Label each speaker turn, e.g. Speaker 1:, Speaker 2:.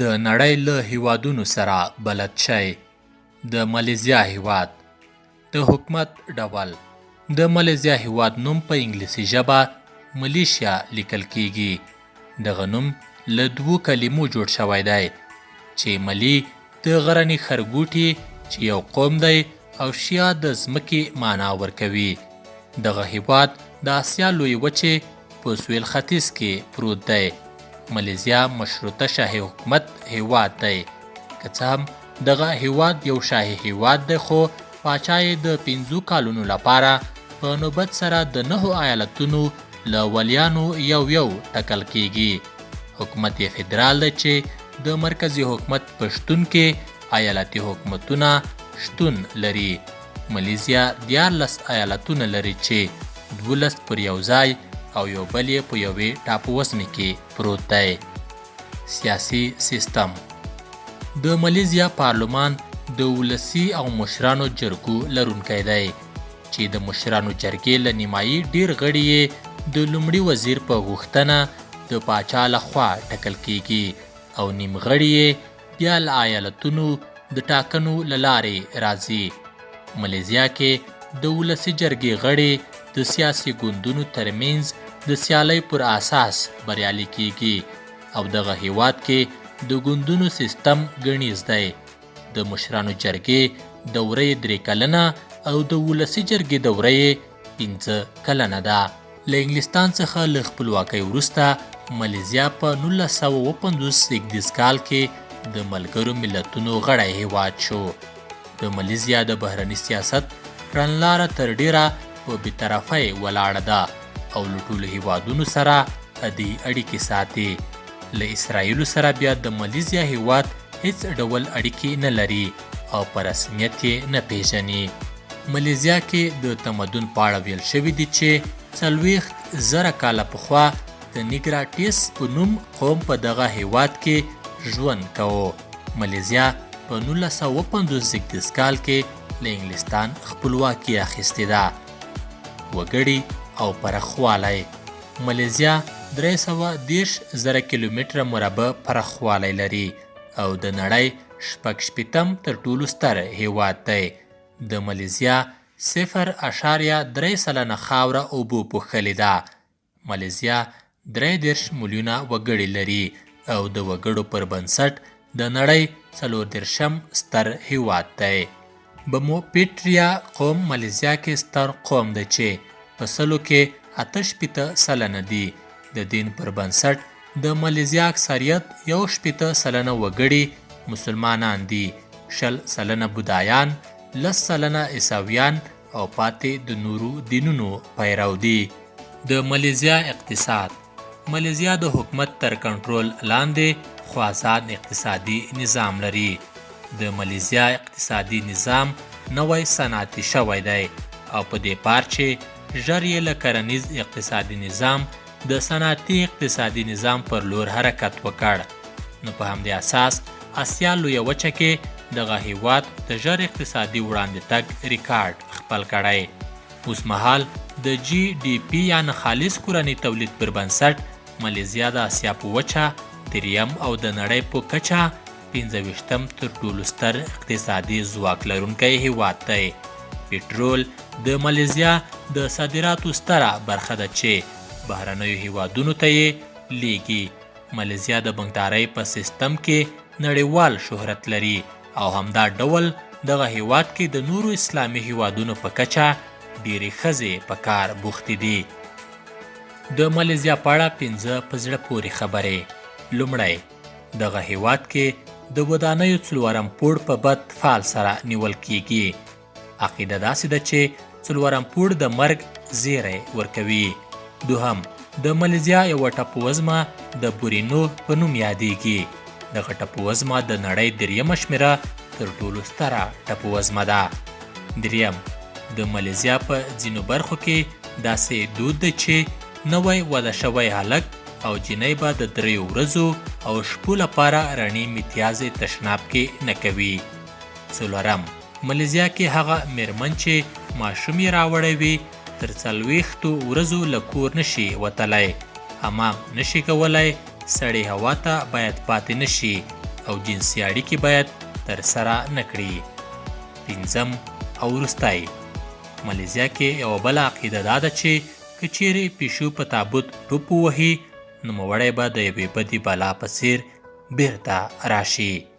Speaker 1: د نړۍ له هیوادونو سره بلد شئ. د مالیزیا هیواد د حکومت ډول. د مالیزیا هیواد نوم په انګلیسي ژبه ملیشیا لیکل کیږي. دغه نوم له دوو کلمو جوړ شوی دی چې ملي د غرني خرګوټي چې یو قوم دی او شیا د ځمکې معنا ورکوي. دغه هیواد د اسیا لویې وچې په سویل ختیځ کې پروت دی. مالیزیا مشروطه شاهي حکومت هیواد دی. که څه هم دغه هیواد یو شاهي هیواد دی، خو پاچا یې د 5 کالونو لپاره په نوبت سره د 9 ایالتونو له ولیانو یو یو ټاکل کیږي. حکومت یې فدرال دی چې د مرکزي حکومت په شتون کې ایالتي حکومتونه شتون لري. مالیزیا 13 ایالتونه لري چې 12 پر یو ځای او یو بل یې په یوې ټاپووزمې کې پروت دی. سیاسي سیستم. د مالیزیا پارلمان د ولسي او مشرانو جرګو لرونکی دی چې د مشرانو جرګې له نیمایي ډیر غړي یې د لومړي وزیر په غوښتنه د پاچا له خوا ټاکل کیږي او نیم غړي یې بیا له ایالتونو د ټاکنو له لارې راځي. مالیزیا کې د ولسي جرګې غړي د سیاسي ګوندونو ترمنځ د سیالۍ پر اساس بریالي کیږي او دغه هیواد کې د ګوندونو سیستم ګڼیز دی. د مشرانو جرګې دوره یې 3 کلنه او د ولسي جرګې دوره یې 5 کلنه ده. له انګلستان څخه له خپلواکۍ وروسته مالیزیا په 1950 زېږدیز کال کې د ملګرو ملتونو غړی هیواد شو. د مالیزیا د بهرني سیاست کړنلاره تر ډیره په بېطرفۍ ولاړه ده او له ټولو هیوادونو سره عادي اړیکې ساتي. له اسراییلو سره بیا د مالیزیا هیواد هیڅ ډول اړیکې نه لري او په رسمیت یې نه پیژني. مالیزیا کې د تمدن په اړه ویل شوي دي چې 40,000 کاله پخوا د نیګراټیس په نوم قوم په دغه هیواد کې ژوند کاوه. مالیزیا په 1950 زېږدیز کال کې له انګلستان خپلواکي اخیستې ده. وګړي او پرخوالی. مالیزیا 330,000 کیلومتره مربع پرخوالی لري او د نړۍ 66 تر ټولو ستر هیواد دی. د مالیزیا 0.3% خاوره اوبو پوښلې ده. مالیزیا 33 میلیونه وګړي لري او د وګړو پر بنسټ د نړۍ 34 ستر هیواد دی. بموپیټریا قوم مالیزیا کې ستر قوم دی چې په سلو کې 68% دي. د دین پر بنسټ د مالیزیا اکثریت 61% وګړي مسلمانان دي، 20% بودایان، 10% عیسویان او پاتې د نورو دینونو پیرو دي. د مالیزیا اقتصاد. مالیزیا د حکومت تر کنټرول لاندې خو آزاد اقتصادي نظام لري. د مالیزیا اقتصادي نظام نوی صنعتي شوی دی او په دې پار چې ژر یې له کرنیز اقتصادي نظام د صنعتي اقتصادي نظام پر لور حرکت وکړ. نو په همدې اساس اسیا لویه وچه کې دغه هیواد د ژر اقتصادي وړاندې تګ ریکارډ خپل کړی. اوس مهال د جی ډي پي یا خالص کورني تولید پر بنسټ مالیزیا د اسیا په وچه دریم او د نړۍ په کچه 25 تر ټولو ستر اقتصادي ځواک لرونکی هیواد دی. پټرول د مالیزیا د صادراتو ستره برخه ده چې بهرنیو هیوادونو ته یې لیږي. مالیزیا د بانکدارۍ په سیستم کې نړیوال شهرت لري او همدا ډول دغه هیواد کې د نورو اسلامي هیوادونو په کچه ډېرې ښځې په کار بوختې دي. د مالیزیا په اړه 5 په زړه پورې خبرې. لومړی، دغه هیواد کې د ودانیو څلورم پوړ په بد فال سره نیول کیږي. عقیده داسې ده چې څلورم پوړ د مرګ زیری ورکوي. دوهم، د مالیزیا یوه ټاپووزمه د بورینو په نوم یادیږي. دغه ټاپووزمه د نړۍ دریمه شمېره تر ټولو ستره ټاپووزمه ده. دریم، د مالیزیا په ځینو برخو کې داسې دود دی چې نوی واده شوی هلک او جینۍ به د 3 ورځو او شپو لپاره رڼې میتیازې تشناب کې نه کوي. څلورم، مالیزیا کې هغه میرمن چې ماشوم یې راوړی وي تر 40 ورځو له کور نشي وتلی، حمام نشي کولی، سړې هوا ته باید پاتې نشي او جنسي اړیکې باید ترسره نه کړي. پنځم او وروستی، مالیزیا کې یوه بله عقیده دا ده چې که چیرې پیشو په تابوت ټوپ ووهي، نوموړی به د یوې بدې بلا په څیر بیرته راشي.